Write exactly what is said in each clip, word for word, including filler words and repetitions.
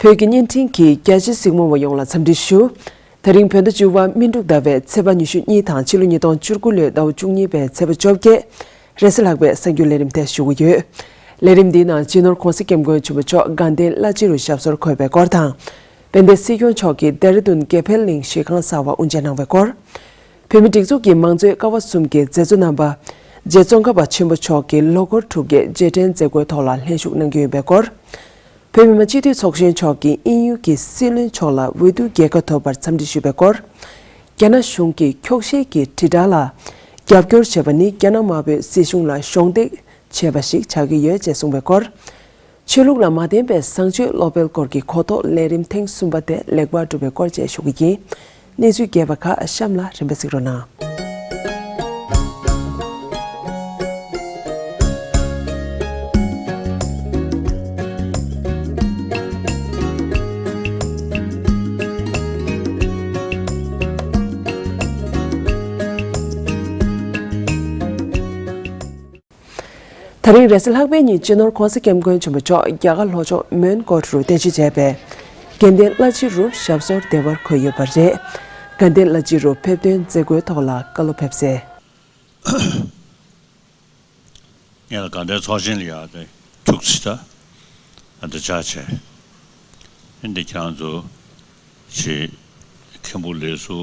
བོད་ཀྱི་བརྙན་འཕྲིན་གྱི་རྒྱ་ཆེ་གཟིགས་མོ་བ་ཡོངས་ལ་འཚམས་འདྲི་ཞུ། ད་རིང་བོད་ཟླ་བཅུ་པ་སྨིན་དྲུག་ཟླ་བའི་ཚེས་པ་ཉི་ཤུ་གཉིས་དང་ཕྱི་ལོ་ཉིས་སྟོང་བཅུ་དགུ་ལོའི་ཟླ་བ་བཅུ་གཉིས་པའི་ཚེས་པ་བཅོ་བརྒྱད། རེས་གཟའ་ལྷག་པའི་གསར་འགྱུར་ལས་རིམ་དེ་ཞུ་གི་ཡོད། ལས་རིམ་འདིའི་ནང་སྤྱི་ནོར་༧གོང་ས་༧སྐྱབས་མགོན་ཆེན་པོ་མཆོག་དགའ་ལྡན་བླ་སྤྱི་རུ་ཞབས་སོར་འཁོད་པའི་སྐོར་དང་། དཔལ་ལྡན་སྲིད་སྐྱོང་མཆོག་གིས་ལྡེ་ར་ལྡུན་དགེ་འཕེལ་གླིང་གཞིས་ཁང་གསར་པ་དབུ་འབྱེད་གནང་བའི་སྐོར། བོད་མིའི་སྒྲིག་འཛུགས་ཀྱི་མང་གཙོའི་ཀ་བ་གསུམ་གྱི་མཛད་གཙོ་རྣམ་པ། རྗེ་ཙོང་ཁ་པ་ཆེན་པོ་མཆོག་གི་ལོ་འཁོར་དྲུག་བརྒྱའི་རྗེས་དྲན་མཛད་སྒོའི་ཐོག་ལ་ལྷན་ཞུགས་གནང་རྒྱུ་ཡིན་པའི་སྐོར། བོད་མི་མང་སྤྱི་འཐུས་ཚོགས་གཞོན་མཆོག་གིས་དབྱིན་ཡུལ་གྱི་སྲིད་བློན་མཆོག་ལ་འོས་བསྡུ་རྒྱལ་ཁ་ཐོབ་པར་འཚམས་འདྲི་ཞུས་པའི་སྐོར། རྒྱ་ནག་གཞུང་གིས་འཁྱོག་བཤད་ཀྱི་དྲིལ་བསྒྲགས་ལ་རྒྱབ་སྐྱོར་བྱས་པ་ནི་རྒྱ་ནག་དམར་པོའི་སྲིད་གཞུང་ལ་གཞོགས་འདེགས་བྱས་པ་ཞིག་ཆགས་ཀྱི་ཡོད་ཅེས་གསུངས་པའི་སྐོར། ཆོས་ལུགས་ལ་མ་བརྟེན་པའི་བཟང་སྤྱོད་སློབ་སྤེལ་སྐོར་གྱི་གོ་རྟོགས་ལས་རིམ་ཐེངས་གསུམ་པ་དེ་ལེགས་པར་གྲུབ་པའི་སྐོར་བཅས་ཞུ་གི་ཡིན། གནས་ཚུལ་རྒྱས་པ་ཁག་གཤམ་ལ་རིམ་པས་གཟིགས་རོགས་གནང་། ད་རིང་རེས་གཟའ་ལྷག་པའི་ཉིན་སྤྱི་ནོར་༧གོང་ས་༧སྐྱབས་མགོན་ཆེན་པོ་མཆོག་རྒྱ་གར་ལྷོ་ཕྱོགས་མོན་གྷོ་རུ་རྟེན་གཞི་བྱས་པའི་དགའ་ལྡན་བླ་སྤྱི་རུ་ཞབས་སོར་བདེ་བར་འཁོད་ཡོད་པ་རེད། དགའ་ལྡན་བླ་སྤྱི་རུ་ཕེབས་ཐོན་མཛད་སྒོའི་ཐོག་ལ་བཀའ་སློབ་ཕེབས་གསལ། ངས་ལ་དགའ་ལྡན་ཚོགས་ཆེན་ལ་ཡག་དེ་ཐུགས་རྗེ་ཆེ། ད་ཆ་བྱས། འདི་ཁྱེད་རང་ཚོ་ཆེ། མཁན་པོ་ལས་སུ་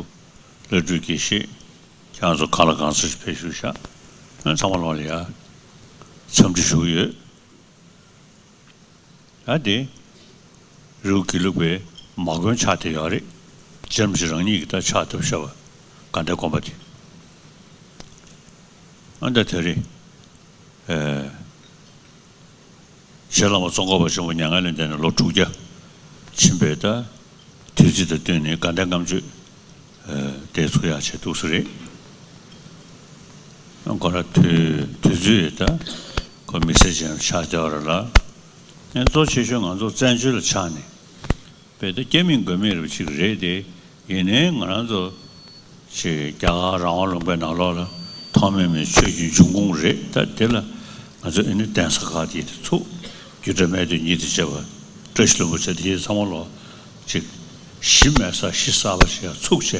བླ་སྤྲུལ་དགེ་བཤེས་ཁྱེད་རང་ཚོ་གང་ལ་གང་འཚམ་ཞིག་ཕེབས་བཞུགས་ཤག་ཚང་མ་ལོག་ལ་ཡ། འཚམས་འདྲི་ཞུ་གི་ཡོད། ད་དེ་རི་བོ་དགེ་ལུགས་པའི་མ་དགོན་ཆགས་བསྡད་ཡོད་རེད། རྗེ་རིན་པོ་ཆེ་རང་ཉིད་ཀྱིས་ད་ཕྱག་བཏབ་བཞག་པ་དགའ་ལྡན་དགོན་པ་དེ། ཨ་ད་དེ་རེད། ཨེ། རྗེ་བླ་མ་ཙོང་ཁ་པ་ཆེན་པོ་མྱ་ངན་ལས་འདས་ནས་ལོ་དྲུག་བརྒྱ་ཕྱིན་པའི་ད་དུས་ཚིགས་དང་བསྟུན་ནས་དགའ་ལྡན་ལྔ་མཆོད་དེ་ཚུགས་ཡག་བྱས་འདུག་ས་རེད། ཁོ་ར་དུས་དུས་ཚོད་ད་ཁོ་དམིགས་བསལ་ཅན་ཆགས་བསྡད་པ་རེད་ལ། ཨེ་གཙོ་ཆེ་ཤོས་ང་ཚོ་བཙན་བྱོལ་ལ་ཆགས་ནས་བས་ད་སྐྱེ་མེད་མགོན་མེད་རེ་བ་ཅིག་རེད་དེ། ཡིན་ནའི་ང་རང་ཚོ་ཞེས་རྒྱ་གར་རང་དབང་ལུང་པའི་ནང་ལོགས་ལ་ཐོག་མེད་མེད་ཆོས་ཀྱི་འབྱུང་ཁུངས་རེད། ད་དེ་ལ་ང་ཚོ་ཨེ་ནི་གདན་ས་ཁག་དེ་དེ་ཚུགས་རྒྱུད་གྲྭ་སྨད་སྟོད་གཉིས་དེ་བྱས་པ་བཀྲ་ཤིས་ལྷུན་པོ་བྱས་དེ་ཚང་མ་ལོ་ཅིག་གཞི་མེད་ས་གཞི་གསར་པ་ཞིག་ཡང་ཚུགས་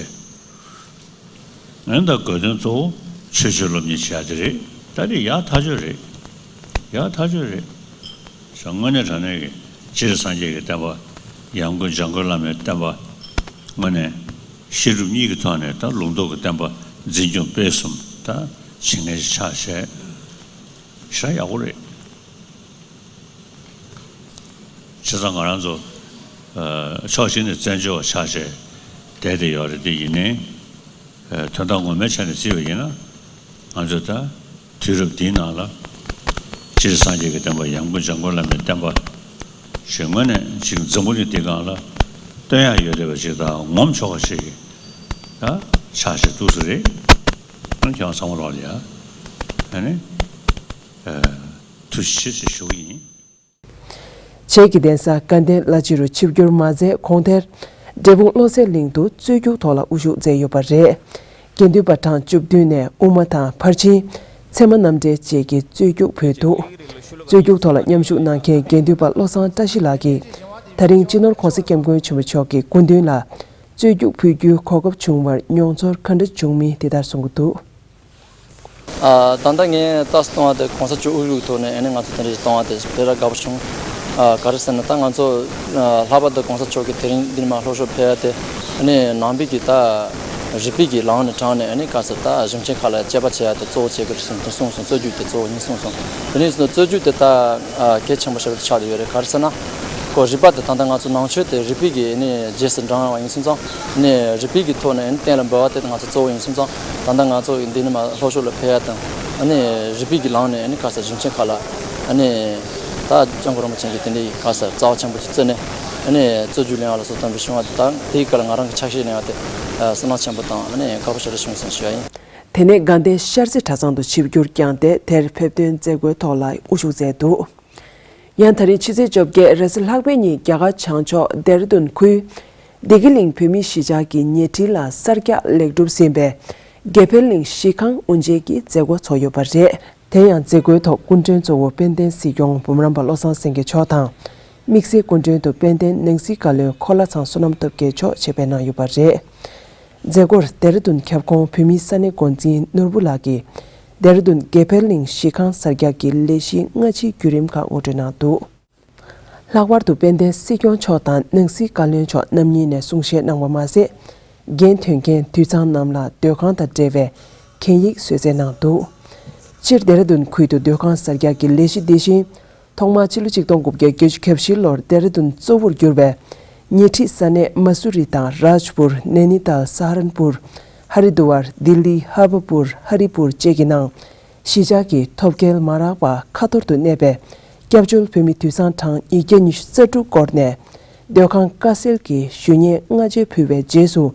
བྱས། ཨེ་ད་དགོས་དོན་གཙོ་བོ་ཆོས་ཕྱོགས་སློབ་གཉེར་བྱས་དེ་རེད། ད་དེ་ཡག་ཐག་ཆོད་རེད། ཡག་ཐག་ཆོད་རེད། ས་དངོས་གནས་དྲང་གནས་ཀྱི་སྤྱིར་སངས་རྒྱས་ཀྱི་བསྟན་པ་ཡང་སྒོས་འཇམ་མགོན་བླ་མའི་བསྟན་པ་དངོས་གནས་བཤད་སྒྲུབ་གཉིས་ཀྱི་ཐོག་ནས་ད་ལུང་རྟོགས་ཀྱི་བསྟན་པ་འཛིན་སྐྱོང་སྤེལ་གསུམ་ད་བྱེད་མཁན་ཞིག་ཆགས་བྱས་ཞེ་དྲག་ཡག་པོ་རེད། བྱས་ཙང་ང་རང་ཚོ་ཕྱོགས་གཅིག་ནས་བཙན་བྱོལ་བ་ཆགས་བྱས་བསྡད་བསྡད་ཡོད་རེད། དེ་ཡིན་ནའི་དོན་དག་ངོ་མའི་ཆ་ནས་བརྩིས་པ་ཡིན་ན་ང་ཚོ་ད། དུས་རབས་འདིའི་ནང་ལ་སྤྱིར་སངས་རྒྱས་ཀྱི་བསྟན་པ་ཡང་སྒོས་འཇམ་མགོན་བླ་མའི་བསྟན་པ་ཞེས་དངོས་གནས་ཅིག་འཛམ་བུ་གླིང་འདི་སྒང་ལ་སྟོན་ཡག་ཡོད་བསྡད་པ་ཅིག་དང་ངོམ་ཆོག་པ་ཞིག་གི་ད་ཆ་ཤས་འདུག་ས་རེད། ཁྱེད་རང་ཚང་མ་ལོག་ལ་ཡ་ཨ་ནི་ཐུགས་རྗེ་ཆེ་ཞེས་ཞུ་གི་ཡིན། བྱེས་ཀྱི་གདན་ས་དགའ་ལྡན་བླ་སྤྱི་རུ་ཆིབས་བསྒྱུར་མ་མཛད་གོང་དེར། འབྲས་སྤུངས་བློ་གསལ་གླིང་དུ་རྩོད་རྒྱུགས་ཐོག་ལ་དབུ་བཞུགས་མཛད་ཡོད་པ་རེད། དགེ་འདུན་པ་གྲངས་བཅུ་བདུན་ནས་དབུ་མ་དང་ཕར་ཕྱིན། ཚད་མ་རྣམ་འགྲེལ་བཅས་ཀྱི་རྩོད་རྒྱུགས་ཕུལ་འདུག་རྩོད་རྒྱུགས་ཐོག་ལ་མཉམ་ཞུགས་གནང་མཁན་དགེ་འདུན་པ་བློ་བཟང་བཀྲ་ཤིས་ལགས་ཀྱིས། ད་རིང་སྤྱི་ནོར་གོང་ས་སྐྱབས་མགོན་ཆེན་པོ་མཆོག་གི་སྐུ་མདུན་ལ་རྩོད་རྒྱུགས་ཕུལ་རྒྱུའི་གོ་སྐབས་བྱུང་བར་མྱོང་ཚོར་ག་འདྲ་བྱུང་མིན་འདི་ལྟར་གསུང་གི་འདུག་ཨ། ད་ལྟ་ངས་ལྟ་སོང་བ་དེ་གོང་ས་མཆོག་དབུ་བཞུགས་ཐོག་ནས་ཨ་ནི་ང་ཚོ་དེ་འདྲ་ཞིག་གཏོང་བ་དེ་དཔེ་ར་དགའ་པོ་བྱུང་། ཨ། ག་རེ་ཟེར་ན་ད་ང་ཚོ་ཨ་ལྷག་པར་དུ་གོང་ས་མཆོག་གིས་དེ་རིང་འདི་ནས་མར་ལྷོ་ཕྱོགས་ཕེབས་ཡ་དེ་ཨ་ནི་ནང་པའི་གི་ད་རིག་པའི་གི་ལམ་ནས་དྲངས་ནས་ཨ་ནི་ག་ཟེར་ད་གཞུང་ཆེན་ཁག་ལ་དཔྱད་པ་བྱེད་ཡ་དེ་གཙོ་བོ་བྱེད་དགོས་རེད་གསུངས་དེ་གསུངས་སོང་། རྩོད་རྒྱུགས་དེ་གཙོ་བོ་ཡིན་གསུངས་སོང་། དེ་ནས་རྩོད་རྒྱུགས་དེ་ད་ཨ་གལ་ཆེན་པོ་ཞེ་པོ་ཆགས་བསྡད་ཡོད་རེད། ག་རེ་ཟེར་ན་ཁོ་རིག་པ་དེ་ད་ལྟ་ང་ཚོ་ནང་ཆོས་དེ་རིག་པའི་གི་ཨ་ནི་རྗེས་སུ་འབྲང་བ་ཡིན་སོང་ཙང་ཨ་ནི་རིག་པའི་གི་ཐོག་ནས་ཨ་ནི་གཏན་ལ་འབེབས་པ་དེ་ང་ཚོ་གཙོ་བོ་ཡིན་སོང་ཙང་། ད་ལྟ་ང་ཚོ་འདི་ནས་མར་ལྷོ་ཕྱོགས་ལ་ཕེབས་ཡ་དང་ཨ་ནི་རིག་པའི་གི་ལམ་ནས་ཨ་ནི་ག་ཟེར་གཞུང་ཆེན་ཁག་ལ་ཨ་ནི་ད་སྐྱབས་མགོན་རིན་པོ་ཆེ་གིས་དེ་འདྲའི་ག་ཟེར་རྩ་བ་ཆེན་པོ་ཅིག་བརྩིས་ནས་ཨ་ནི་རྩོད་རྒྱུགས་ལེན་ཡ་ལ་སོགས་དམ་འབུལ་བྱུང་བ་དང་དེའི་སྐབས་ལ་ང་རང་གི་ཕྱག་བཞེས་གནང་བ་དེ་བསོད་ནམས་ཆེན་པོ་དང་ཨ་ནི་དགའ་པོ་ཞེ་དྲག་བྱུང་སོང་ཞུ་ཡ་ཡིན། དེ་ནས་དགའ་ལྡན་ཤར་རྩེ་གྲྭ་ཚང་དུ་ཆིབས་བསྒྱུར་བསྐྱངས་ཏེ་དེར་ཕེབས་ཐོན་མཛད་སྒོའི་ཐོག་ལ་དབུ་བཞུགས་མཛད་འདུག་ཡང་ད་རིང་ཕྱི་ཚེས་བཅོ་བརྒྱད་རེས་གཟའ་ལྷག་པའི་ཉིན་རྒྱ་གར་བྱང་ཕྱོགས་ལྡེ་ར་ལྡུན་ཁུལ་བདེ་སྐྱིད་གླིང་བོད་མིའི་གཞིས་ཆགས་ཀྱི་ཉེ་འཁྲིས་ལ་གསར་རྒྱག་ལེགས་གྲུབ་ཟིན་པའི་དགེ་འཕེལ་གླིང་གཞིས་ཁང་དབུ་འབྱེད་ཀྱི་མཛད་སྒོ་ཚོགས་ཡོད་པ་རེད། དེ་ཡང་མཛད་སྒོའི་ཐོག་སྐུ་མགྲོན་གཙོ་བོ་དཔལ་ལྡན་སྲིད་སྐྱོང་འབུམ་རམས་པ་བློ་བཟང་སེང་གེ་མཆོག་དང་ དམིགས་བསལ་སྐུ་མགྲོན་དུ་དཔལ་ལྡན་ནང་སྲིད་བཀའ་བློན་འཁོར་ལྷ་ཚང་བསོད་ནམས་སྟོབས་རྒྱལ་མཆོག་ཆེད་ཕེབས་གནང་ཡོད་པ་རེད། མཛད་སྒོར་ལྡེ་ར་ལྡུན་ཁྱབ་ཁོངས་བོད་མིའི་ས་གནས་འགོ་འཛིན་ནོར་བུ་ལགས་ཀྱིས་ལྡེ་ར་ལྡུན་དགེ་འཕེལ་གླིང་གཞིས་ཁང་གསར་རྒྱག་གི་ལས་གཞིའི་སྔ་ཕྱིའི་བརྒྱུད་རིམ་ཁག་ངོ་སྤྲོད་གནང་འདུག། ལྷག་པར་དུ་དཔལ་ལྡན་སྲིད་སྐྱོང་མཆོག་དང་ནང་སྲིད་བཀའ་བློན་མཆོག་རྣམ་གཉིས་ནས་གསུང་བཤད་གནང་བ་མ་ཟད། འགན་འདོན་མཁན་དུད་ཚང་རྣམས་ལ་སྡོད་ཁང་དང་འབྲེལ་བའི་གན་ཡིག་བཟོད་བསྲན་གནང་འདུག། སྤྱིར་ལྡེ་ར་ལྡུན་ཁུལ་དུ་སྡོད་ཁང་གསར་རྒྱག་གི་ལས་གཞི་འདི་བཞིན། ཐོག་མར་ཕྱི་ལོ་ཆིག་སྟོང་དགུ་བརྒྱ་བརྒྱད་ཅུ་གྱ་བཞི་ལོར་ལྡེ་ར་ལྡུན་གཙོ་བོར་གྱུར་བའི་ཉེ་འཁྲིས་ས་གནས་མ་སུ་རི་དང་རཱཇ་པུར། ནེ་ནི་ཏཱལ། ས་ཧ་རན་པུར། ཧ་རི་དུ་ཝར། ལྡི་ལི། ཧ་བ་པུར། ཧ་རི་པུར་བཅས་ཀྱི་ནང་གཞིས་ཆགས་ཀྱི་ཐོབ་སྐལ་མ་རག་པ་ཁ་ཐོར་དུ་གནས་པའི་སྐྱབས་བཅོལ་བོད་མི་དུད་ཚང་གྲངས་ཉིས་བརྒྱ་ཉི་ཤུ་རྩ་དྲུག་སྐོར་ནས། སྡོད་ཁང་དཀའ་སེལ་གྱི་ཞུ་སྙན་སྔ་རྗེས་ཕུལ་བའི་རྗེས་སུ།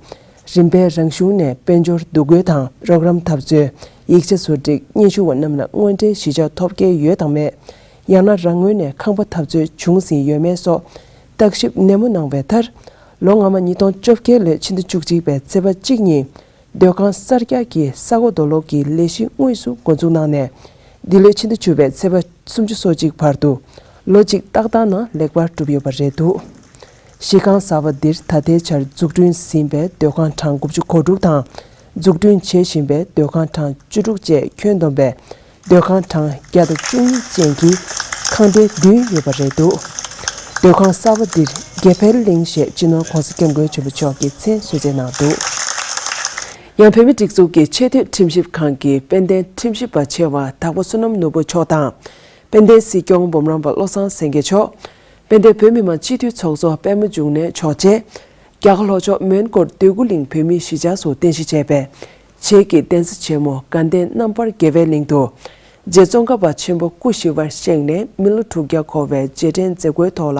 རིམ་པས་རང་གཞུང་ནས་དཔལ་འབྱོར་འདུ་འགོད་དང་རོགས་རམ་འཐབ་རྩོད། ཡིག་ཆ་བཟོ་སྒྲིག་སྙན་ཞུ་བ་རྣམས་ལ་དངོས་འབྲེལ་གཞིས་ཆགས་ཐོབ་སྐལ་ཡོད་དང་མེད། ཡང་ན་རང་ངོས་ནས་ཁང་པ་འཐབ་རྩོད་བྱུང་ཟིན་ཡོད་མེད་སོགས་བརྟག་ཞིབ་ནན་མོ་གནང་བའི་མཐར། ལོ་སྔ་མ་ཉིས་སྟོང་བཅོ་བརྒྱད་ལོའི་ཕྱི་ཟླ་བཅུ་གཅིག་པའི་ཚེས་པ་གཅིག་ཉིན། སྡོད་ཁང་གསར་རྒྱག་གི་ས་སྒོ་རྡོ་སློག་གི་ལས་གཞི་དངོས་སུ་འགོ་འཛུགས་གནང་ནས། འདི་ལོའི་ཕྱི་ཟླ་བཅུ་པའི་ཚེས་པ་སུམ་ཅུ་སོ་གཅིག་བར་དུ་ལོ་གཅིག་ཏག་ཏག་ནང་ལེགས་པར་གྲུབ་ཡོད་པ་རེད་འདུག། གཞིས་ཁང་གསར་པ་འདིར་ད་ལྟའི་ཆར་འཛུགས་སྐྲུན་ཟིན་པའི་སྡོད་ཁང་གྲངས་དགུ་བཅུ་གོ་དྲུག་དང་། འཛུགས་སྐྲུན་བྱེད་བཞིན་པའི་སྡོད་ཁང་གྲངས་བཅུ་དྲུག་བཅས་ཁྱོན་བསྡོམས་པའི་སྡོད་ཁང་གྲངས་བརྒྱ་དང་བཅུ་གཉིས་ཅན་གྱི་ཁང་སྡེ་བདུན་ཡོད་པ་རེད་འདུག། སྡོད་ཁང་གསར་པ་འདིར་དགེ་འཕེལ་གླིང་ཞེས་སྤྱི་ནོར་༸གོང་ས་༸སྐྱབས་མགོན་ཆེན་པོ་མཆོག་གིས་མཚན་གསོལ་སྩལ་གནང་འདུག། ཡང་བོད་མིའི་སྒྲིག་འཛུགས་ཀྱི་ཆེས་མཐོའི་ཁྲིམས་ཞིབ་ཁང་གི་དཔལ་ལྡན་ཁྲིམས་ཞིབ་པ་ཆེ་བ་དྭགས་པོ་བསོད་ནམས་ནོར་བུ་མཆོག་དང་། དཔལ་ལྡན་སྲིད་སྐྱོང་འབུམ་རམས་པ་བློ་བཟང་སེང་གེ་མཆོག། དཔལ་ལྡན་བོད་མི་མང་སྤྱི་འཐུས་ཚོགས་གཙོ་པད་མ་འབྱུང་གནས་མཆོག་བཅས། རྒྱ་གར་ལྷོ་ཕྱོགས་མོན་གྷོར་སྟོད་མགོ་གླིང་བོད་མིའི་གཞིས་ཆགས་སུ་རྟེན་གཞི་བྱས་པའི་བྱེས་ཀྱི་གདན་ས་ཆེན་མོ་དགའ་ལྡན་རྣམ་པར་རྒྱལ་བའི་གླིང་དུ། རྗེ་ཙོང་ཁ་པ་ཆེན་པོ་སྐུ་ཞི་བར་གཤེགས་ནས་མི་ལོ་དྲུག་བརྒྱ་འཁོར་བའི་རྗེས་དྲན་མཛད་སྒོའི་ཐོག་ལ་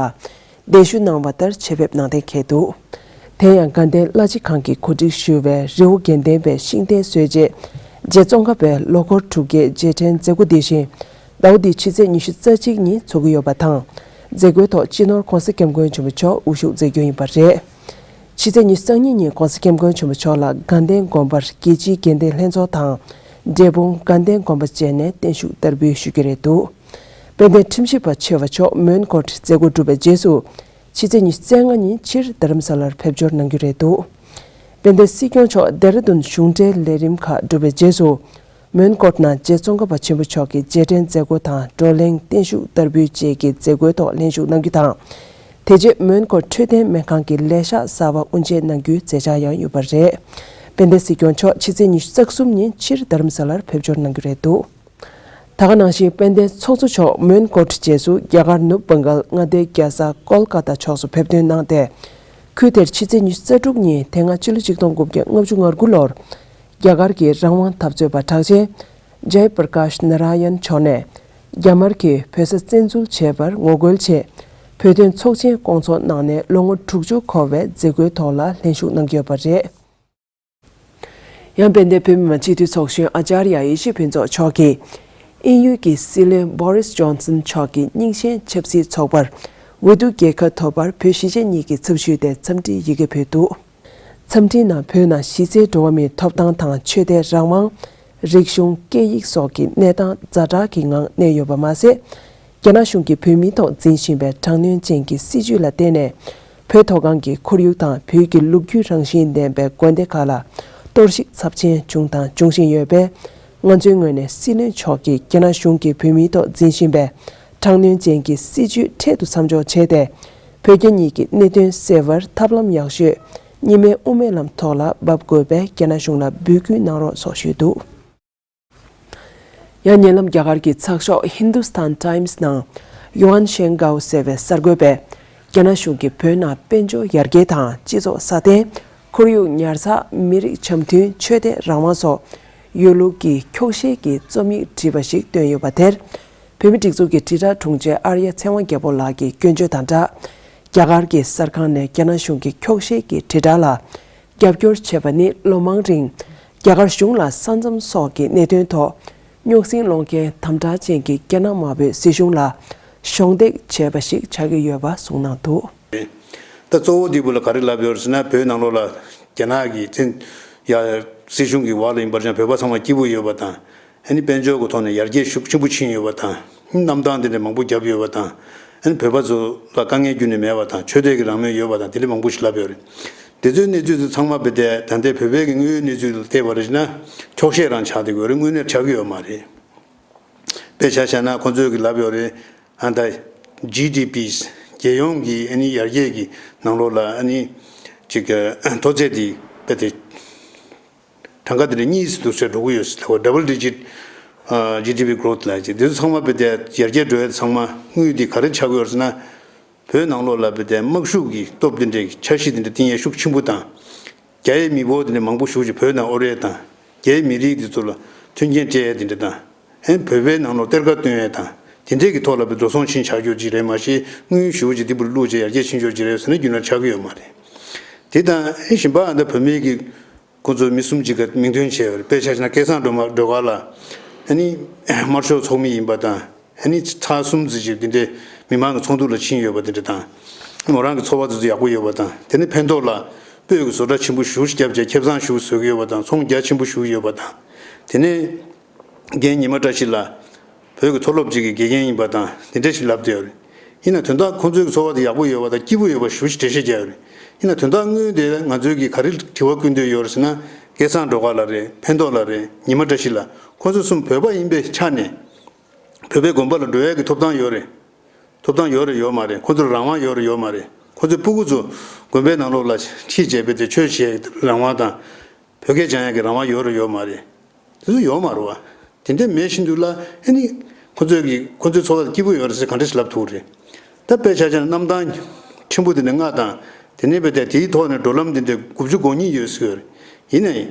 གདན་ཞུ་གནང་བ་ལྟར་ཆེད་ཕེབས་གནང་གཏན་འཁེལ་འདུག། དེ་ཡང་དགའ་ལྡན་བླ་སྤྱི་ཁང་གིས་གོ་སྒྲིག་ཞུ་བའི་རི་བོ་དགེ་ལྡན་པའི་ཤིང་རྟའི་སྲོལ་འབྱེད་རྗེ་ཙོང་ཁ་པའི་ལོ་འཁོར་དྲུག་བརྒྱའི་རྗེས་དྲན་མཛད་སྒོ་འདི་བཞིན། ཟླ་བ་འདིའི་ཕྱི་ཚེས་ཉི་ཤུ་རྩ་གཅིག་ཉིན་འཚོགས་ཀྱི་ཡོད་པ་དང་། མཛད་སྒོའི་ཐོག་སྤྱི་ནོར་༸གོང་ས་༸སྐྱབས་མགོན་ཆེན་པོ་མཆོག་དབུ་བཞུགས་མཛད་རྒྱུ་ཡིན་པ་རེད། ཕྱི་ཚེས་ཉི་ཤུ་རྩ་གཉིས་ཉིན་༸གོང་ས་༸སྐྱབས་མགོན་ཆེན་པོ་མཆོག་ལ་དགའ་ལྡན་དགོན་པར་རྒྱལ་སྤྱིའི་དགེ་ལྡན་ལྷན་ཚོགས་དང་། འབྲས་སྤུངས་དགའ་ལྡན་དགོན་པ་བཅས་ནས་བརྟན་བཞུགས་བསྟར་འབུལ་ཞུ་རྒྱུ་རེད་འདུག། དཔལ་ལྡན་ཁྲིམས་ཞིབ་པ་ཆེ་བ་མཆོག་མོན་གྷོར་མཛད་སྒོ་གྲུབ་པའི་རྗེས་སུ། ཕྱི་ཚེས་ཉི་ཤུ་རྩ་ལྔ་ཉིན་ཕྱིར་རྡ་རམ་ས་ལར་ཕེབས་འབྱོར་གནང་རྒྱུ་རེད་འདུག། དཔལ་ལྡན་སྲིད་སྐྱོང་མཆོག་ལྡེ་ར་ལྡུན་གཞུང་འབྲེལ་ལས་རིམ་ཁག་གྲུབ་པའི་རྗེས་སུ། མོན་གྷོར་ནང་རྗེ་ཙོང་ཁ་པ་ཆེན་པོ་མཆོག་གི་རྗེས་དྲན་མཛད་སྒོ་དང་བགྲོ་གླེང་བརྟན་བཞུགས་བསྟར་འབུལ་བཅས་ཀྱི་མཛད་སྒོའི་ཐོག་ལྷན་ཞུགས་གནང་རྒྱུ་དང་། དེ་རྗེས་མོན་གྷོ་འཕྲོད་བསྟེན་སྨན་ཁང་གི་ལས་ཤག་གསར་པ་དབུ་འབྱེད་གནང་རྒྱུའི་མཛད་འཆར་ཡང་ཡོད་པ་རེད། དཔལ་ལྡན་སྲིད་སྐྱོང་མཆོག་ཕྱི་ཚེས་ཉི་ཤུ་རྩ་གསུམ་ཉིན་ཕྱིར་རྡ་རམ་ས་ལར་ཕེབས་འབྱོར་གནང་རྒྱུ་རེད་འདུག། ད་ག་ནང་བཞིན་དཔལ་ལྡན་ཚོགས་གཙོ་མཆོག་མོན་གྷོ་རྗེས་སུ་རྒྱ་གར་ནུབ་བྷང་གལ་མངའ་སྡེའི་རྒྱལ་ས་ཀོལ་ཀ་ཏ་ཕྱོགས་སུ་ཕེབས་ཐོན་གནང་སྟེ། ཁུལ་དེར་ཕྱི་ཚེས་ཉི་ཤུ་རྩ་དྲུག་ཉིན་དེ་སྔ་ཕྱི་ལོ་ཆིག་སྟོང་དགུ་བརྒྱ་ལྔ་བཅུ་ང་དགུ་ལོར། རྒྱ་གར་གྱི་རང་དབང་འཐབ་རྩོད་པ་གྲགས་ཅན། ཇའི་པྲ་ཀཱཤ་ནཱ་ར་ཡན་མཆོག་ནས། རྒྱ་དམར་གྱིས་བོད་ས་བཙན་འཛུལ་བྱས་པར་ངོ་རྒོལ་ཆེད། བོད་དོན་ཚོགས་ཆེན་སྐོང་ཚོགས་གནང་ནས་ལོ་ངོ་དྲུག་ཅུ་འཁོར་བའི་མཛད་སྒོའི་ཐོག་ལ་ལྷན་ཞུགས་གནང་གི་ཡོད་པ་རེད། ཡང་དཔལ་ལྡན་བོད་མི་མང་སྤྱི་འཐུས་ཚོགས་གཞོན་ཨ་ཅཱརྱ་ཡེ་ཤེས་ཕུན་ཚོགས་མཆོག་གིས། དབྱིན་ཡུལ་གྱི་སྲིད་བློན་བྷོ་རིས་ཇོན་སན་མཆོག་གི་རྙིང་ཞེན་ཆབ་སྲིད་ཚོགས་པར་འོས་བསྡུ་རྒྱལ་ཁ་ཐོབ་པར་བོད་གཞིས་བྱེས་གཉིས་ཀྱི་ཚབ་ཞུས་ཏེ་འཚམས་འདྲིའི་ཡི་གེ་ཕུལ་འདུག། འཚམས་འདྲིའི་ནང་བོད་ནང་གཞི་རྩའི་འགྲོ་བ་མིའི་ཐོབ་ཐང་དང་ཆོས་དད་རང་དབང་། རིག་གཞུང་སྐད་ཡིག་སོགས་ཀྱི་གནས་སྟངས་ཛ་དྲག་གི་ངང་གནས་ཡོད་པ་མ་ཟད། རྒྱ་ནག་གཞུང་གིས་བོད་མིའི་ཐོག་འཛིན་བཞིན་པའི་དྲག་གནོན་ཅན་གྱི་སྲིད་བྱུས་ལ་བརྟེན་ནས། བོད་མཐོ་སྒང་གི་ཁོར་ཡུག་དང་བོད་ཀྱི་ལོ་རྒྱུས་རང་བཞིན་ལྡན་པའི་དགོན་སྡེ་ཁག་ལ་གཏོར་བཤིག་ཚབས་ཆེན་བྱུང་དང་འབྱུང་བཞིན་ཡོད་པས། ང་ཚོའི་ངོས་ནས་སྲིད་བློན་མཆོག་གིས་རྒྱ་ནག་གཞུང་གིས་བོད་མིའི་ཐོག་འཛིན་བཞིན་པའི་དྲག་གནོན་ཅན་གྱི་སྲིད་བྱུས་འཕྲལ་དུ་མཚམས་འཇོག་བྱས་ཏེ། བོད་རྒྱ་གཉིས་ཀྱི་གནད་དོན་སེལ་བར་ཐབས་ལམ་ཡག་ཤོས་གཉིས་སྨན་དབུ་མའི་ལམ་ཐོག་ལ་འབབ་དགོས་པའི་རྒྱ་ནག་གཞུང་ལ་འབོད་སྐུལ་གནང་རོགས་སོགས་ཞུས་འདུག། ཡང་ཉེ་ལམ་རྒྱ་གར་གྱི་ཚགས་ཤོག་Hindustan Times ནང་ཡུའན་ཤན་གའོ་ཟེར་བའི་གསར་འགོད་པས། རྒྱ་ནག་གཞུང་གིས་བོད་ནང་དཔལ་འབྱོར་ཡར་རྒྱས་དང་སྤྱི་ཚོགས་སྲ་བརྟན། ཁོར་ཡུག་ཉར་ཚགས། མི་རིགས་འཆམ་མཐུན། ཆོས་དད་རང་དབང་སོགས་ཡོད་ལུགས་ཀྱི་འཁྱོག་བཤད་ཀྱི་རྩོམ་ཡིག་བྲིས་པ་ཞིག་བཏོན་ཡོད་པ་དེར། བོད་མིའི་སྒྲིག་འཛུགས་ཀྱི་དྲིལ་བསྒྲགས་དྲུང་ཆེ་ཨར་ཡ་ཚེ་དབང་རྒྱལ་པོ་ལགས་ཀྱིས་སྐྱོན་བརྗོད་དང་སྦྲགས། རྒྱ་གར་གྱི་གསར་ཁང་ནས་རྒྱ་ནག་གཞུང་གི་འཁྱོག་བཤད་ཀྱི་དྲིལ་བསྒྲགས་ལ། རྒྱབ་སྐྱོར་བྱས་པ་ནི་ལོ་མང་རིང་རྒྱ་གར་གཞུང་ལ་ས་མཚམས་སོགས་ཀྱི་གནད་དོན་ཐོག་རྙོག་ཟིང་སློང་མཁན་དམ་དྲག་ཅན་གྱི་རྒྱ་ནག་དམར་པོའི་སྲིད་གཞུང་ལ་གཞོགས་འདེགས་བྱས་པ་ཞིག་ཆགས་ཀྱི་ཡོད་པ་གསུངས་གནང་འདུག། ད་གཙོ་བོ་འདི་བུ་ལ་ག་རེ་ལབ་ཡོད་ཟེར་ན། བོད་ནང་ལོགས་ལ་རྒྱ་ནག་གི་བཙན་ཡ་སྲིད་གཞུང་གི་འོག་ལ་ཡིན་པར་ཀྱང་བོད་པ་ཚང་མ་སྐྱིད་པོ་ཡོད་པ་དང་། ཨ་ནི་དཔལ་འབྱོར་གྱི་ཐོག་ནས་ཡར་རྒྱས་ཤུགས་ཆེན་པོ་ཕྱིན་ཡོད་པ་དང་། གནམ་ཐང་འདི་འདྲ་མང་པོ་བརྒྱབ་ཡོད་པ་དང་། ཨ་ནི་བོད་པ་ཚོ་ལ་དཀའ་ངལ་ཁྱོན་ནས་མེད་པ་དང་ཆོས་དད་ཀྱི་རང་མོས་ཡོད་པ་དང་དེ་འདྲ་མང་པོ་ཞིག་ལབ་ཡོད་རེད། དེ་ཚོའི་གནས་ཚུལ་དེ་ཚང་མ་དཔེ་དེ་ད་ལྟའི་བོད་པའི་གི་དངོས་ཡོད་གནས་ཚུལ་ལ་བལྟས་པ་རེད་ན་འཁྱོག་བཤད་རང་ཆགས་བསྡད་ཡོད་རེད། དངོས་གནས་ཆགས་ཀྱི་ཡོད་མ་རེད། དཔེ་ཆ་བཞག་ན་ཁོང་ཚོས་གི་ལབ་ཡོད་རེད། ཨ་ད་ཇི་ཌི་པི་རྒྱལ་ཡོངས་ཀྱི་ཨ་ནི་ཡར་རྒྱས་ཀྱི་ནང་ལོགས་ལ་ཨ་ནི་ཅིག་མཐོ་ཚད་དེ་དཔེ་དེ་གྲངས་ཀ་དེ་འདྲ་གཉིས་སུ་འདུག་སེ་འགྲོ་གི་ཡོད་ཟེར་ལབ། ཌབ་བལ་ཌི་ཇིཊ་ཇི་ཌི་པི་གྷི་རོ་ཐི་ལབ་ཅིག་དེ་ཚོ་ཚང་མ་དཔེ་དེ་ཡར་རྒྱས་འགྲོ་ཡ་ཚང་མ་དངུལ་དེ་ག་རེ་ཆགས་ཀྱི་ཡོད་ཟེར་ན། བོད་ནང་ལོགས་ལ་དཔེ་དེ་དམག་ཤུགས་ཀྱི་སྟོབས་དེ་འདྲའི་འཆར་གཞི་དེ་འདྲ་བཏིང་ཡས་ཤུགས་ཆེན་པོ་དང་། རྒྱ་ཡི་མི་འབོར་དེ་འདྲ་མང་པོ་ཞེ་ཅིག་བོད་ནང་ཡོད་རེད་དང་། རྒྱའི་མི་རིགས་དེ་ཚོ་ལ་མཐུན་རྐྱེན་སྤྲད་ཡས་དེ་འདྲ་དང་། ཨེ་བོད་པའི་ནང་ལོགས་གཏེར་ཁ་བཏོན་ཡས་དང་། དེ་འདྲའི་གི་ཐོག་ལ་དཔེ་འགྲོ་སོང་ཕྱིན་ཆགས་ཀྱོག་ཅིག་རེད། མ་གཞི་དངུལ་ཞེ་ཅིག་དེ་འདྲ་བླུགས་བྱས་ཡར་རྒྱས་ཕྱིན་ཆོག་ཅིག་རེད་ཟེར་ན་རྒྱུན་ལ་ཆགས་ཀྱི་ཡོད་མ་རེད། དེ་དང་ཨེ་གཞན་པ་ཨ་ད་བོད་མིའི་གི་ཁོང་ཚོ་མི་གསུམ་ཅིག་ག་མིང་འདོན་བྱས་ཡོད་རེད། དཔེ་ཆ་བཞག་ན་སྐལ་བཟང་སྒྲོལ་མ་སྒྲོལ་དཀར་ལ་ཨ་ནི་དམར་ཤོག་ཚོགས་མི་ཡིན་པ་དང་། ཨ་ནི་ཚར་གསུམ་ཙམ་ཅིག་འདི་འདྲའི་མི་མང་གི་ཚོགས་འདུ་ལ་ཕྱིན་ཡོད་པ་དེ་འདྲ་དང་། མོ་རང་གི་འཚོ་བ་དེ་ཚོ་ཡག་པོ་ཡོད་པ་དང་། དེ་ནས་ཕན་ཐོགས་ལ་སྤོས་ཀྱི་བཟོ་གྲྭ་ཆེན་པོ་ཞེ་ཅིག་བརྒྱབ་བྱས་ཁེ་བཟང་ཞེ་ཅིག་བཟོ་གི་ཡོད་པ་དང་། ཚོང་རྒྱ་ཆེན་པོ་ཞེ་ཅིག་ཡོད་པ་དང་། དེ་ནས་རྒན་ཉི་མ་བཀྲ་ཤིས་ལགས་བོད་ཀྱི་མཐོ་སློབ་ཅིག་གི་དགེ་རྒན་ཡིན་པ་དང་དེ་འདྲ་ཞིག་ལབ་བསྡད་ཡོད་རེད། ཡིན་ན་དོན་དག་ཁོང་ཚོའི་འཚོ་བ་དེ་ཡག་པོ་ཡོད་པ་དང་སྐྱིད་པོ་ཡོད་པ་ཞེ་ཅིག་འགྲེལ་བཤད་རྒྱག་ཡོད་རེད། ཡིན་ན་དོན་དག་དངུལ་དེ་ང་ཚོའི་གི་ག་རེ་དྲི་བ་བསྐུལ་འདོད་ཡོད་རེད་ཟེར་ན། སྐལ་བཟང་སྒྲོལ་དཀར་ལགས་རེད། ཕན་ཐོགས་ལགས་རེད། ཉི་མ་བཀྲ་ཤིས་ལགས། ཁོང་ཚོ་གསུམ་བོད་པ་ཡིན་པའི་ཆ་ནས་བོད་པའི་དགོན་པ་ལ་འགྲོ་ཡས་ཀྱི་ཐོབ་ཐང་ཡོད་རེད། ཐོབ་ཐང་ཡོད་རེད་ཡོད་མ་རེད། ཁོང་ཚོར་རང་དབང་ཡོད་རེད་ཡོད་མ་རེད། ཁོང་ཚོའི་སྤུ་གུ་ཚོ་དགོན་པའི་ནང་ལོགས་ལ་ཁྲིད་བྱས་པའི་དེ་ཆོས་བྱེད་ཡས་ཀྱི་རང་དབང་དང་། བོད་སྐད་སྦྱང་ཡག་གི་རང་དབང་ཡོད་རེད་ཡོད་མ་རེད། དེ་ཚོ་ཡོད་མ་རེད་བ། དེ་འདྲ་མེད་བཞིན་དུ་ལ་ཨ་ནི་ཁོ་ཚོས་ཀྱི་ཁོ་ཚོའི་འཚོ་བ་སྐྱིད་པོ་ཡོད་རེད་ཟེར་ག་འདྲ་ཞིག་ལབ་ཐུབ་རེད། ད་དཔེ་ཆ་བཞག་ན་གནམ་ཐང་ཆེན་པོ་དེ་འདྲ་ལྔ་དང་། དེ་ནས་དཔེ་དེ་དེའི་ཐོག་ནས་འགྲོ་ལམ་དེ་འདྲ་དགུ་བཅུ་གོ་གཉིས་ཡོད་ཟེར་གྱི་ཡོད་རེད། ཡིན་ནའི།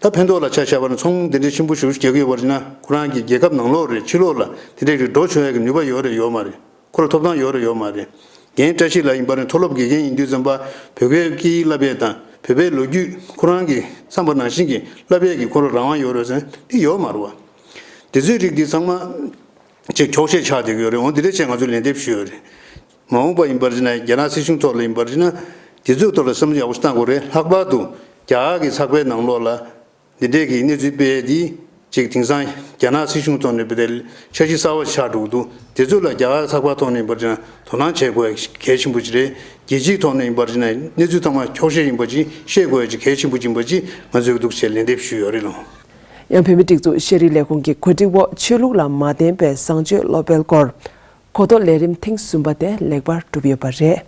ད་ཕན་ཐོགས་ལ་ཆ་བཞག་པ་ན་ཚོང་དེ་འདྲའི་ཆེན་པོ་ཞེ་པོ་ཞིག་རྒྱག་གི་ཡོད་པ་ཡིན་ན་ཁོ་རང་གི་རྒྱལ་ཁབ་ནང་ལོགས་རེད་ཕྱི་ལོགས་ལ་དེ་འདྲའི་གི་འགྲོ་ཆོག་ཡག་གི་ནུས་པ་ཡོད་རེད་ཡོད་མ་རེད། ཁོ་ལ་ཐོབ་ཐང་ཡོད་རེད་ཡོད་མ་རེད། རྒན་བཀྲ་ཤིས་ལགས་ཡིན་པ་ནི་མཐོ་སློབ་དགེ་རྒན་ཡིན་དུས་ཙམ་པ་བོད་པའི་སྐད་ཡིག་བསླབ་ཡས་དང་བོད་པའི་ལོ་རྒྱུས་ཁོ་རང་གི་བསམ་པ་ནང་བཞིན་གྱི་བསླབ་ཡས་ཀྱི་ཁོ་ལ་རང་དབང་ཡོད་རེད་ཟེར་ན་དེ་ཡོད་མ་རེད་བ། དེ་ཚོའི་རིགས་འདི་ཚང་མ་ཅིག་འཁྱོག་བཤད་ཆགས་བསྡད་ཀྱི་ཡོད་རེད། འོ་འདི་འདྲ་བྱས་ང་ཚོས་ལན་འདེབས་ཞུས་ཡོད་རེད། མ་འོངས་པ་ཡིན་པར་བྱས་ན་རྒྱ་ནག་སྲིད་གཞུང་ཐོག་ལ་ཡིན་པར་བྱས་ན་དེ་ཚོའི་ཐོག་ལ་བསམ་བློ་ཡག་པོ་ཞིག་བཏང་དགོས་རེད། ལྷག་པར་དུ་རྒྱ་གར་གྱི་ཚགས་པའི་ནང་ལོགས་ལ་འདི་འདྲས་ཀྱི་གནས་ཚུལ་སྤེལ་ཡས་འདི་ཅིག་དེང་སང་རྒྱ་ནག་སྲིད་གཞུང་ཐོག་ནས་དཔེ་དེ་འཆར་གཞི་གསར་བ་ཆགས་འགྲོ་གི་འདུག་དེ་ཚོ་ལ་རྒྱ་གར་ཚགས་པ་ཐོག་ནས་ཡིན་པར་བྱས་ན་དོ་སྣང་བྱེད་དགོས་ཡ་གལ་ཆེན་པོ་ཅིག་རེད། རྒྱལ་སྤྱིའི་ཐོག་ནས་ཡིན་པར་བྱས་ན་གནས་ཚུལ་ཚང་མ་འཁྱོག་བཤད་ཡིན་པ་ཅིག་ཤེས་དགོས་ཡ་ཅིག་གལ་ཆེན་པོ་ཅིག་ཡིན་པ་ཅིག་ང་ཚོས་འདུག་ཅེས་ལན་འདེབས་ཞུས་ཡོད་རེད་ལགས། ཡང་བོད་མིའི་སྒྲིག་འཛུགས་ཤེས་རིག་ལས་ཁུངས་ཀྱི་གོ་སྒྲིག་འོག་ཆོས་ལུགས་ལ་མ་བརྟེན་པའི་བཟང་སྤྱོད་སློབ་སྤེལ་སྐོར་གོ་རྟོགས་ལས་རིམ་ཐེངས་གསུམ་པ་དེ་ལེགས་པར་གྲུབ་ཡོད་པ་རེད།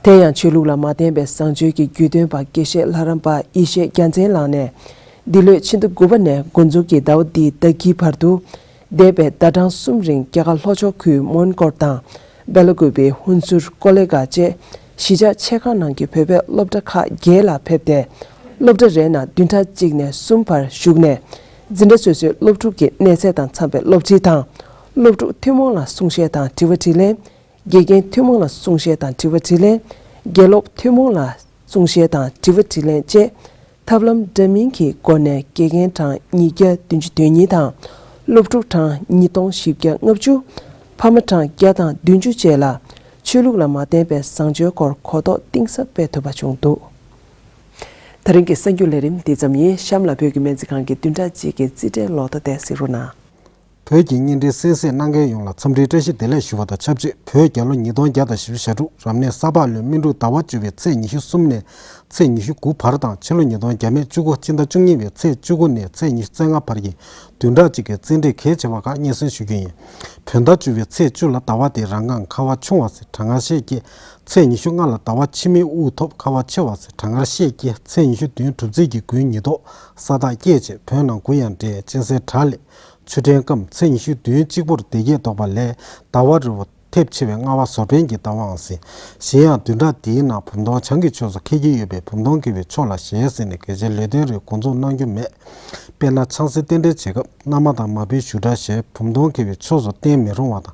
དེ་ཡང་ཆོས་ལུགས་ལ་མ་བརྟེན་པའི་བཟང་སྤྱོད་ཀྱི་རྒྱུས་སྟོན་པ་དགེ་བཤེས་ལྷ་རམས་པ་ཡེ་ཤེས་རྒྱལ་མཚན་ལགས་ནས་འདི་ལོའི་ཕྱི་ཟླ་དགུ་པ་ནས་འགོ་འཛུགས་ཀྱིས་ཟླ་བ་འདིའི་ཟླ་དཀྱིལ་བར་དུ་འདས་པའི་ཟླ་གྲངས་གསུམ་རིང་རྒྱ་གར་ལྷོ་ཕྱོགས་ཁུལ་མོན་གྷོར་དང་སྦེ་ལ་ཀུ་པེ་ཧུན་སུར་ཀོ་ལེ་གྷ་བཅས་གཞིས་ཆགས་ཆེ་ཁག་ནང་གི་བོད་པའི་སློབ་གྲྭ་ཁག་བརྒྱད་ལ་ཕེབས་ཏེ། སློབ་གྲྭ་རེའི་ནང་བདུན་ཕྲག་གཅིག་ནས་གསུམ་བར་བཞུགས་ནས། འཛིན་གྲྭ་སོ་སོའི་སློབ་ཕྲུག་གི་གནས་ཚད་དང་འཚམ་པའི་སློབ་ཁྲིད་དང་། སློབ་ཕྲུག་ཐུན་མོང་ལ་གསུང་བཤད་དང་དྲི་བ་དྲིས་ལན། དགེ་རྒན་ཐུན་མོང་ལ་གསུང་བཤད་དང་དྲི་བ་དྲིས་ལན། དགེ་སློབ་ཐུན་མོང་ལ་གསུང་བཤད་དང་དྲི་བ་དྲིས་ལན་བཅས་ཐབས་ལམ་འདྲ་མིན་གྱི་སྒོ་ནས་དགེ་རྒན་གྲངས་ཉིས་བརྒྱ་བདུན་ཅུ་དོན་གཉིས་དང་། སློབ་ཕྲུག་གྲངས་ཉིས་སྟོང་བཞི་བརྒྱ་ལྔ་བཅུ། ཕ་མ་གྲངས་བརྒྱ་དང་བདུན་ཅུ་བཅས་ལ་ཆོས་ལུགས་ལ་མ་བརྟེན་པའི་བཟང་སྤྱོད་སྐོར་གོ་རྟོགས་གཏིང་ཟབ་སྤེལ་ཐུབ་པ་བྱུང་འདུག་དེ་རིང་གི་གསར་འགྱུར་ལས་རིམ་འདི་ཙམ་ཡིན། གཤམ་ལ་བོད་ཀྱི་སྨན་རྩིས་ཁང་གི་བདུན་ཕྲག་གཅིག་གི་རྩིས་ཁྲའི་ལོ་ཐོ་དེ་གཟིགས་རོགས་གནང་། བོད་ཀྱི་བརྙན་འཕྲིན་གསན་གཟིགས་གནང་མཁན་ཡོངས་ལ་འཚམས་འདྲིའི་བཀྲ་ཤིས་བདེ་ལེགས་ཞུ་བ་དང་ཆབས་ཅིག་བོད་རྒྱལ་ལོ་ཉིས་སྟོང་བརྒྱ་དང་བཞི་བཅུ་ཞེ་དྲུག་རབ་གནས་ས་ཕག་ལོའི་སྨིན་དྲུག་ཟླ་བ་བཅུ་པའི་ཚེས་ཉི་ཤུ་གསུམ་ནས་ཚེས་ཉི་ཤུ་དགུ་བར་དང་ཕྱི་ལོ་ཉིས་སྟོང་བརྒྱ་མེད་བཅུ་དགུ་སྤྱི་ཟླ་བཅུ་གཉིས་པའི་ཚེས་བཅུ་དགུ་ནས་ཚེས་ཉི་ཤུ་རྩ་ལྔ་བར་གྱི་བདུན་ཕྲག་གཅིག་གི་རྩིས་འབྲས་གལ་ཆེ་བ་ཁག་སྙན་སེང་ཞུ་རྒྱུ་ཡིན། བོད་ཟླ་བཅུ་པའི་ཚེས་བཅུ་ལ་ཟླ་བ་དེའི་རང་སྒང་ཁ་བ་ཆུང་བ་ཟེར་གྲང་ངར་ཤས་སྐྱེ། ཚེས་ཉི་ཤུ་ལྔ་ལ་ཟླ་བ་ཕྱི་མའི་དབུགས་ཐོབ་ཁ་བ་ཆེ་བ་ཟེར་གྲང་ངར་ཤས་སྐྱེ། ཚེས་ཉི་ཤུ་བདུན་གྲུབ་རྩིས་ཀྱི་དགུན་ཉི་ལྡོག་ས་རྟགས་སྐྱེས་བྱས་བོད་ནང་དགུན་ཡང་འདྲེས་གཅན་གཟན་དགྲ་ལས། ཆུ་ཕྲན་སྐམ། ཚེས་ཉི་ཤུ་བདུན་གཅིག་པོར་སྡེ་བརྒྱད་ལྡོག་པ་ལས་ཟླ་བ་རི་བོ་ཐེབས་ཆེ་བའི་སྔ་བ་བཟོ་ལྡན་གྱི་ཟླ་བའང་ཟིན། གཞན་ཡང་བདུན་ཕྲག་འདིའི་ནང་བུམ་སྟོང་བྱང་གི་ཕྱོགས་སུ་འཁེལ་གྱི་ཡོད་པས་བུམ་སྟོང་འཁེལ་བའི་ཕྱོགས་ལ་ཞལ་གཟིགས་ནས་གལ་ཆེའི་ལས་དོན་རེ་འགོ་འཛུགས་གནང་རྒྱུ་མེད། དཔེར་ན་ཆང་སའི་རྟེན་འབྲེལ་བྱེད་སྐབས་མནའ་མ་དང་མ་བུའི་བཞུགས་གྲལ་ཞལ་བུམ་སྟོང་འཁེལ་བའི་ཕྱོགས་སུ་བསྟན་མི་རུང་བ་དང་།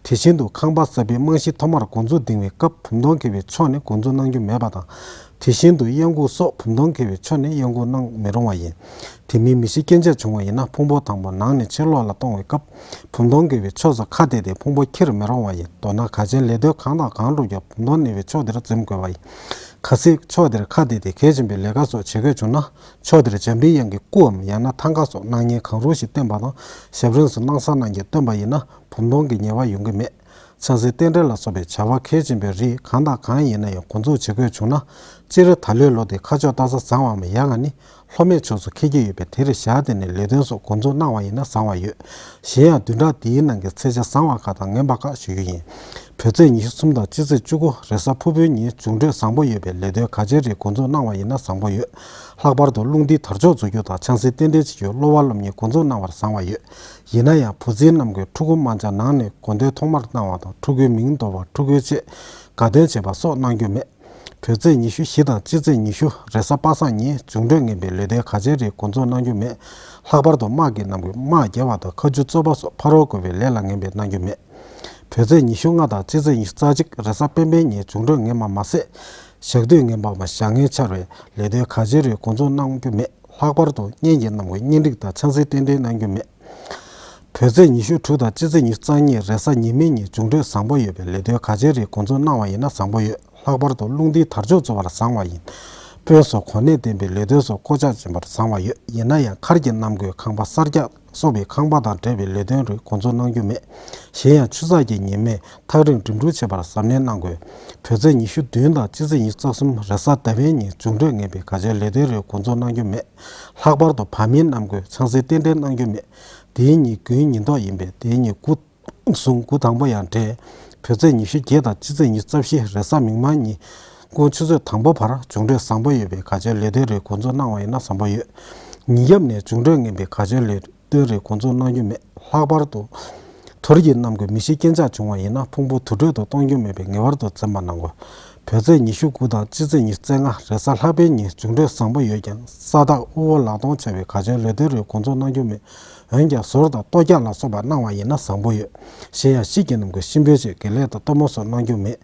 དེ་བཞིན་དུ་ཁང་པ་གསར་པའི་རྨང་གཞི་ཐོག་མར་འགོ་འཛུགས་འདིང་བའི་སྐབས་བུམ་སྟོང་འཁེལ་བའི་ཕྱོགས་ནས་འགོ་འཛུགས་གནང་རྒྱུ་མེད་པ་དང་། དེ་བཞིན་དུ་གཡང་འགུག་སོགས་བུམ་སྟོང་འཁེལ་བའི་ཕྱོགས་ནས་གཡང་འགུག་གནང་མི་རུང་བ་ཡིན། དེ་མིན་མི་ཤི་རྐྱེན་ཆག་བྱུང་བ་ཡིན་ན་ཕུང་པོ་དང་པོ་ནང་ནས་ཕྱི་ལོགས་ལ་གཏོང་བའི་སྐབས་བུམ་སྟོང་འཁེལ་བའི་ཕྱོགས་སུ་ཁ་གཏད་དེ་ཕུང་པོ་འཁྱེར་མི་རུང་བ་ཡིན། མདོར་ན་གལ་ཆེན་ལས་དོན་གང་དང་གང་བསྒྲུབ་ཀྱང་བུམ་སྟོང་གནས་པའི་ཕྱོགས་དེར་འཛེམ་དགོས་པ་ཡིན། གལ་སྲིད་ཕྱོགས་དེར་ཁ་གཏད་དེ་གལ་ཆེན་པོའི་ལས་ཀ་སོགས་བྱེད་དགོས་བྱུང་ན། ཕྱོགས་དེར་འཇམ་པའི་དབྱངས་ཀྱི་སྐུའམ་ཡང་ན་ཐང་ག་སོགས་སྣང་བརྙན་གང་རུང་ཞིག་བསྟན་པ་དང་ཞབས་རིམ་སོགས་སྣང་གསར་རྣམས་ཀྱིས་སྟོན་པ་ཡིན་ན་བུམ་སྟོང་གི་ཉེས་པ་ཡོང་གི་མེད། ཆང་སའི་རྟེན་འབྲེལ་ལ་སོགས་པའི་བྱ་བ་གལ་ཆེན་པོའི་རིགས་གང་དང་གང་ཡིན་ན་ཡང་འགོ་འཛུགས་བྱེད་དགོས་བྱུང་ན། སྤྱིར་ད་ལོའི་ལོ་འདི་ཁ་ཕྱོགས་ལྟ་ས་བཟང་བའམ་ཡག་ག་ནི། ལྷོ་སྨད་ཕྱོགས་སུ་འཁེལ་གྱི་ཡོད་པས་དེར་བཞག་སྟེ་ནས་ལས་དོན་སོགས་འགོ་འཛུགས་གནང་བ་ཡིན་ན་བཟང་བ་ཡོད། གཞན་ཡང་བདུན་ཕྲག་འདིའི་ནང་གི་ཚེས་ཆ་བཟང་བ་ཁག་དང་ངན་པ་ཁག་ཞུ་རྒྱུ་ཡིན། བོད་ཚེས་ཉི་ཤུ་གསུམ་དང་སྤྱི་ཚེས་བཅུ་དགུ་རེས་གཟའ་ཕུར་བུའི་ཉིན་འབྱུང་འཕྲོད་བཟང་པོ་ཡོད་པས་ལས་དོན་ག་ཅིའི་རིགས་འགོ་འཛུགས་གནང་བ་ཡིན་ན་བཟང་པོ་ཡོད། ལྷག་པར་དུ་རླུང་རྟའི་དར་ལྕོག་འཛུགས་རྒྱུ་དང་ཆང་སའི་རྟེན་འབྲེལ་བྱེད་རྒྱུ་སློབ་པ་སློབ་གཉེར་འགོ་འཛུགས་གནང་བར་བཟང་བ་ཡོད། ཡིན་ན་ཡང་བུ་བཙའི་རྣམ་ཀུན་ཕྲུ་གུ་མ་འཇགས་ནང་ནས་འགོ་འདོན་ཐོག་མར་གནང་བ་དང་ཕྲུ་གུའི་མིང་འདོགས་པ་ཕྲུ་གུའི་ཆེད་དགའ་སྟོན་བྱེད་པ་སོགས་གནང་རྒྱུ་མེད། བོད་ཚེས་ཉི་ཤུ་བཞི་དང་སྤྱི་ཚེས་ཉི་ཤུ་རེས་གཟའ་པ་སངས་ཉིན་འབྱུང་འཕྲོད་ངན་པས་ལས་དོན་ག་ཅིའི་རིགས་འགོ་འཛུགས་གནང་རྒྱུ་མེད། ལྷག་པར་དུ་དམག་གི་རྣམ་ཀུན་དམག་རྒྱག་པ་དང་མཁའ་སྤྱོད་རྩོད་པ་སོགས་ཕ་རོལ་རྒོལ་བའི་ལས་ལ་ངན་པས་གནང་རྒྱུ་མེད། བོད་ཚེས་ཉི་ཤུ་ལྔ་དང་སྤྱི་ཚེས་ཉི་ཤུ་རྩ་གཅིག་རེས་གཟའ་སྤེན་པའི་ཉིན་འབྱུང་འཕྲོད་ངན་པ་མ་ཟད། ཞག་དུས་ངན་པའམ་ཞག་ངན་འཆར་བས་ལས་དོན་ག་ཅིའི་རིགས་འགོ་འཛུགས་གནང་རྒྱུ་མེད། ལྷག་པར་དུ་གཉེན་གྱི་རྣམ་ཀུན་གཉེན་སྒྲིག་དང་ཆང་སའི་རྟེན་འབྲེལ་གནང་རྒྱུ་མེད། བོད་ཚེས་ཉི་ཤུ་དྲུག་དང་སྤྱི་ཚེས་ཉི་ཤུ་རྩ་གཉིས་རེས་གཟའ་ཉི་མའི་ཉིན་འབྱུང་འཕྲོད་བཟང་པོ་ཡོད་པས་ལས་དོན་ག་ཅིའི་རིགས་འགོ་འཛུགས་གནང་བ་ཡིན་ན་བཟང་པོ་ཡོད། ལྷག་པར་དུ་རླུང་རྟའི་དར་ལྕོག་འཛུགས་པར་བཟང་བ་ཡིན། དཔོན་སོགས་གོ་གནས་ལྡན་པའི་ལས་དོན་སོགས་བསྐོ་བཞག་བྱེད་པར་བཟང་བ་ཡོད། ཡིན་ན་ཡང་མཁར་གྱི་རྣམ་ཀུན་ཁང་པ་གསར་རྒྱག་སོགས་པའི་ཁང་པ་དང་འབྲེལ་བའི་ལས་དོན་རིགས་འགོ་འཛུགས་གནང་རྒྱུ་མེད། གཞན་ཡང་ཆུ་ཚགས་ཀྱི་ཉི་མས་ཐག་རིང་འགྲིམ་འགྲུལ་བྱེད་པར་གཟབ་ནན་གནང་དགོས། བོད་ཚེས་ཉི་ཤུ་བདུན་དང་སྤྱི་ཚེས་ཉི་ཤུ་རྩ་གསུམ་རེས་གཟའ་ཟླ་བའི་ཉིན་འབྱུང་འཕྲོད་ངན་པས་ག་ཅིའི་ལས་དོན་རིགས་འགོ་འཛུགས་གནང་རྒྱུ་མེད། ལྷག་པར་དུ་བར་མིའི་རྣམ་ཀུན་ཆང་སའི་རྟེན་འབྲེལ་གནང་རྒྱུ་མེད། དེའི་ཉིན་དགུན་ཉིན་ཐོག་ཡིན་པས་དེའི་ཉིན་དགུ་གསུམ་དགུ་དང་པོ་ཡང་བྲལ། བོད་ཚེས་ཉི་ཤུ་བརྒྱད་དང་སྤྱི་ཚེས་ཉི་ཤུ་རྩ་བཞི་རེས་གཟའ་མིག་དམར་ཉིན་དགུན་ཆུ་ཚོད་དང་པོ་བར་འབྱུང་འཕྲོད་བཟང་པོ་ཡོད་པས་ག་ཅིའི་ལས་དོན་རིགས་འགོ་འཛུགས་གནང་བ་ཡིན་ན་བཟང་པོ་ཡོད། ཉིན་རྒྱབ་ནས་འབྱུང་འཕྲོད་ངན་པས་ག་ཅིའི་ལས་དོན་རིགས་འགོ་འཛུགས་གནང་རྒྱུ་མེད། ལྷག་པར་དུ། དུར་གྱི་རྣམ་ཀུན་མི་ཤི་རྐྱེན་ཆག་བྱུང་བ་ཡིན་ན་ཕུང་པོ་དུར་ཁྲོད་དུ་གཏོང་རྒྱུ་མེད་པས་ངེས་པར་དུ་འཛེམ་པ་གནང་དགོས། བོད་ཚེས་ཉི་ཤུ་དགུ་དང་སྤྱི་ཚེས་ཉི་ཤུ་རྩ་ལྔ་རེས་གཟའ་ལྷག་པའི་ཉིན་འབྱུང་འཕྲོད་བཟང་པོ་ཡོད་ཀྱང་ས་བདག་དབུལ་བོ་ལག་སྟོང་ཆེ་བས་ག་ཅིའི་ལས་དོན་རིགས་འགོ་འཛུགས་གནང་རྒྱུ་མེད། འོན་ཀྱང་ཟོར་དང་ལྟོ་རྒྱག་ལ་སོགས་པ་གནང་བ་ཡིན་ན་བཟང་པོ་ཡོད། གཞན་ཡང་དཔྱིད་ཀྱི་རྣམ་ཀུན་གཤིན་པོའི་ཆེད་དགེ་ལས་དང་གཏོར་མ་སོགས་གནང་རྒྱུ་མེད།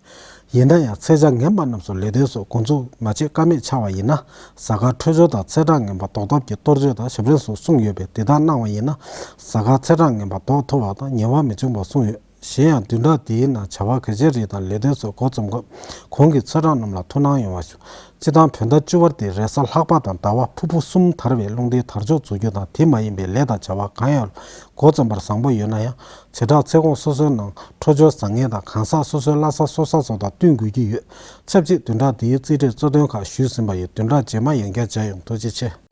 ཡིན་ན་ཡང་ཚེས་ཆ་ངན་པ་རྣམས་སུ་ལས་དོན་སོགས་འགོ་འཛུགས་མ་བྱེད་ཀ་མེད་ཆགས་པ་ཡིན་ན། གཟའ་སྐར་འཕྲོད་སྦྱོར་དང་ཚེས་གྲངས་ངན་པ་ཟློག་ཐབས་ཀྱི་གཏོར་མཆོད་དང་ཞབས་རིམ་སོགས་གསུངས་ཡོད་པས་དེ་དག་གནང་བ་ཡིན་ན། གཟའ་སྐར་ཚེས་གྲངས་ངན་པ་ཟློག་ཐུབ་པ་དང་ཉེ་བ་མི་འབྱུང་བ་གསུངས་ཡོད། གཞན་ཡང་བདུན་ཕྲག་འདིའི་ནང་བྱ་བ་གལ་ཆེན་རིགས་དང་ལས་དོན་སོགས་འགོ་རྩོམ་སྐབས་གོང་གི་ཚོད་གྲངས་རྣམས་ལ་ཐུགས་སྣང་ཡོང་བ་ཞུ། སྤྱིར་བཏང་བོད་ཟླ་བཅུ་པ་སྟེ་རེས་གཟའ་ལྷག་པ་དང་ཟླ་བ་ཕུར་བུ་གསུམ་དར་བའི་རླུང་རྟའི་དར་ལྕོག་འཛུགས་རྒྱུ་དང་དེ་མ་ཡིན་པའི་ལས་དང་བྱ་བ་གང་ཡང་འགོ་རྩོམ་པར་བཟང་པོ་ཡོད་ན་ཡང་། བྱེ་བྲག་ཚེས་གོང་སོ་སོའི་ནང་འཕྲོད་སྦྱོར་བཟང་ངན་དང་གང་ཟག་སོ་སོའི་བླ་གཟའ་སྲོག་གཟའ་སོགས་དང་བསྟུན་དགོས་ཀྱི་ཡོད། ཆབས་ཅིག་བདུན་ཕྲག་འདིའི་རྩིས་འབྲས་གཙོ་དོན་ཁག་ཞུས་ཟིན་པ་ཡིན། བདུན་ཕྲག་རྗེས་མ་ཡང་བསྐྱར་མཇལ་ཡོང་། ཐུགས་རྗེ་ཆེ།